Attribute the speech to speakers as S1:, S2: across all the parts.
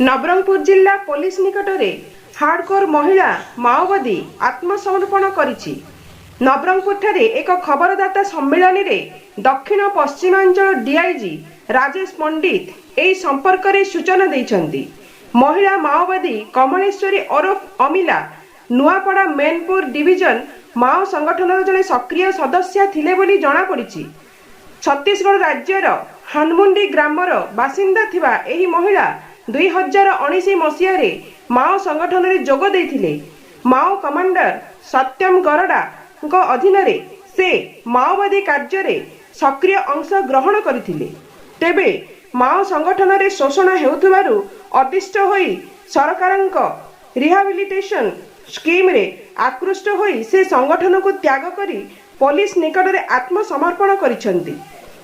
S1: ନବରଙ୍ଗପୁର ଜିଲ୍ଲା ପୋଲିସ ନିକଟରେ ହାର୍ଡକୋର ମହିଳା ମାଓବାଦୀ ଆତ୍ମସମର୍ପଣ କରିଛି। ନବରଙ୍ଗପୁରଠାରେ ଏକ ଖବରଦାତା ସମ୍ମିଳନୀରେ ଦକ୍ଷିଣ ପଶ୍ଚିମାଞ୍ଚଳ ଡିଆଇଜି ରାଜେଶ ପଣ୍ଡିତ ଏହି ସମ୍ପର୍କରେ ସୂଚନା ଦେଇଛନ୍ତି। ମହିଳା ମାଓବାଦୀ କମଳେଶ୍ୱରୀ ଓରଫ ଅମିଲା ନୂଆପଡ଼ା ମେନପୁର ଡିଭିଜନ ମାଓ ସଂଗଠନର ଜଣେ ସକ୍ରିୟ ସଦସ୍ୟା ଥିଲେ ବୋଲି ଜଣାପଡ଼ିଛି। ଛତିଶଗଡ଼ ରାଜ୍ୟର ହାନମୁଣ୍ଡି ଗ୍ରାମର ବାସିନ୍ଦା ଥିବା ଏହି ମହିଳା 2019 ମସିହାରେ ମାଓ ସଂଗଠନରେ ଯୋଗ ଦେଇଥିଲେ। ମାଓ କମାଣ୍ଡର ସତ୍ୟମ ଗରଡ଼ାଙ୍କ ଅଧୀନରେ ସେ ମାଓବାଦୀ କାର୍ଯ୍ୟରେ ସକ୍ରିୟ ଅଂଶ ଗ୍ରହଣ କରିଥିଲେ। ତେବେ ମାଓ ସଂଗଠନରେ ଶୋଷଣ ହେଉଥିବାରୁ ଅତିଷ୍ଠ ହୋଇ ସରକାରଙ୍କ ରିହାବିଲିଟେସନ ସ୍କିମ୍ରେ ଆକୃଷ୍ଟ ହୋଇ ସେ ସଂଗଠନକୁ ତ୍ୟାଗ କରି ପୋଲିସ ନିକଟରେ ଆତ୍ମସମର୍ପଣ କରିଛନ୍ତି।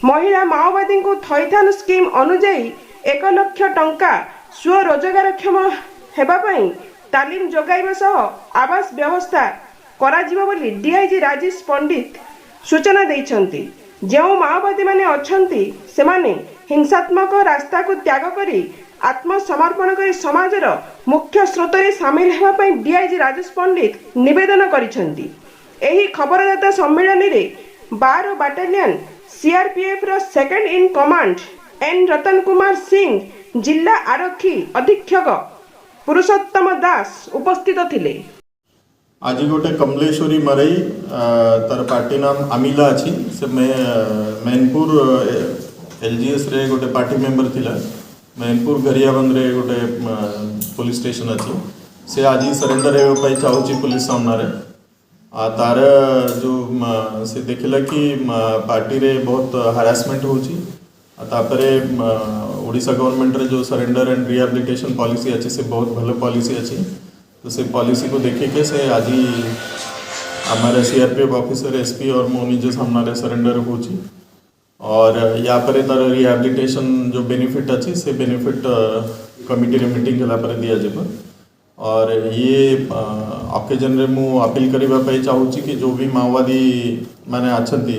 S1: ମହିଳା ମାଓବାଦୀଙ୍କୁ ଥଇଥାନ ସ୍କିମ୍ ଅନୁଯାୟୀ 1 ଲକ୍ଷ ଟଙ୍କା, ସ୍ୱରୋଜଗାରକ୍ଷମ ହେବା ପାଇଁ ତାଲିମ ଯୋଗାଇବା ସହ ଆବାସ ବ୍ୟବସ୍ଥା କରାଯିବ ବୋଲି ଡିଆଇଜି ରାଜେଶ ପଣ୍ଡିତ ସୂଚନା ଦେଇଛନ୍ତି। ଯେଉଁ ମାଓବାଦୀମାନେ ଅଛନ୍ତି, ସେମାନେ ହିଂସାତ୍ମକ ରାସ୍ତାକୁ ତ୍ୟାଗ କରି ଆତ୍ମସମର୍ପଣ କରି ସମାଜର ମୁଖ୍ୟ ସ୍ରୋତରେ ସାମିଲ ହେବା ପାଇଁ ଡିଆଇଜି ରାଜେଶ ପଣ୍ଡିତ ନିବେଦନ କରିଛନ୍ତି। ଏହି ଖବରଦାତା ସମ୍ମିଳନୀରେ 12 ବାଟାଲିୟନ ସିଆରପିଏଫ୍ର second in command N Ratan Kumar Singh, ଜିଲ୍ଲା ଆରକ୍ଷୀ ଅଧୀକ୍ଷକ ପୁରୁଷୋତ୍ତମ ଦାସ ଉପସ୍ଥିତ ଥିଲେ।
S2: ଆଜି ଗୋଟେ କମଲେଶ୍ୱରୀ ମରଇ, ତାର ପାର୍ଟି ନାମ ଆମିଲା ଅଛି। ସେ ମେନପୁର ଏଲଜିଏସ୍ ରେ ଗୋଟେ ପାର୍ଟି ମେମ୍ବର ଥିଲା। ମେନପୁର ଗରିଆବନ୍ଦରେ ଗୋଟେ ପୋଲିସ ଷ୍ଟେସନ ଅଛି। ସେ ଆଜି ସରେଣ୍ଡର ହେବା ପାଇଁ ଚାହୁଁଛି ପୋଲିସ ସାମ୍ନାରେ। ଆ ତାର ଯେଉଁ ସେ ଦେଖିଲା କି ପାର୍ଟିରେ ବହୁତ ହାରାସମେଣ୍ଟ ହେଉଛି। ଆଉ ତାପରେ ଓଡ଼ିଶା ଗଭର୍ଣ୍ଣମେଣ୍ଟରେ ଯେଉଁ ସରେଣ୍ଡର ଆଣ୍ଡ ରିହାବିଲିଟେସନ ପଲିସି ଅଛି, ସେ ବହୁତ ଭଲ ପଲିସି ଅଛି। ତ ସେ ପଲିସିକୁ ଦେଖିକି ସେ ଆଜି ଆମର ସିଆରପିଏଫ ଅଫିସର, ଏସପି और ମୁଁ ନିଜ ସାମ୍ନାରେ ସରେଣ୍ଡର ହେଉଛି। और ୟା ପରେ ତାର ରିହାବିଲିଟେସନ ଯେଉଁ ବେନିଫିଟ୍ ଅଛି, ସେ ବେନିଫିଟ୍ କମିଟିରେ ମିଟିଂ ହେଲା ପରେ ଦିଆଯିବ। और ଇଏ ଅକେଜନରେ ମୁଁ ଅପିଲ କରିବା ପାଇଁ ଚାହୁଁଛି କି ଯେଉଁ ବି ମାଓବାଦୀ ମାନେ ଅଛନ୍ତି,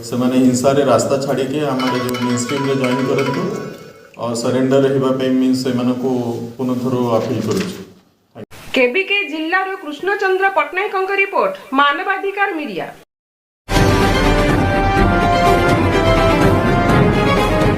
S2: ସେମାନେ ହିଂସାରେ ରାସ୍ତା ଛାଡ଼ିକି ଆମର ଯେଉଁ ମେନ୍ ଷ୍ଟ୍ରିମ୍ରେ ଜଏନ୍ କରନ୍ତୁ ଆଉ ସରେଣ୍ଡର ହେବା ପାଇଁ ମୁଁ ସେମାନଙ୍କୁ ପୁନଃ ଥର ଅପିଲ କରୁଛି।
S1: କେବିକେ ଜିଲ୍ଲାରୁ କୃଷ୍ଣଚନ୍ଦ୍ର ପଟ୍ଟନାୟକଙ୍କ ରିପୋର୍ଟ, ମାନବାଧିକାର ମିଡିଆ।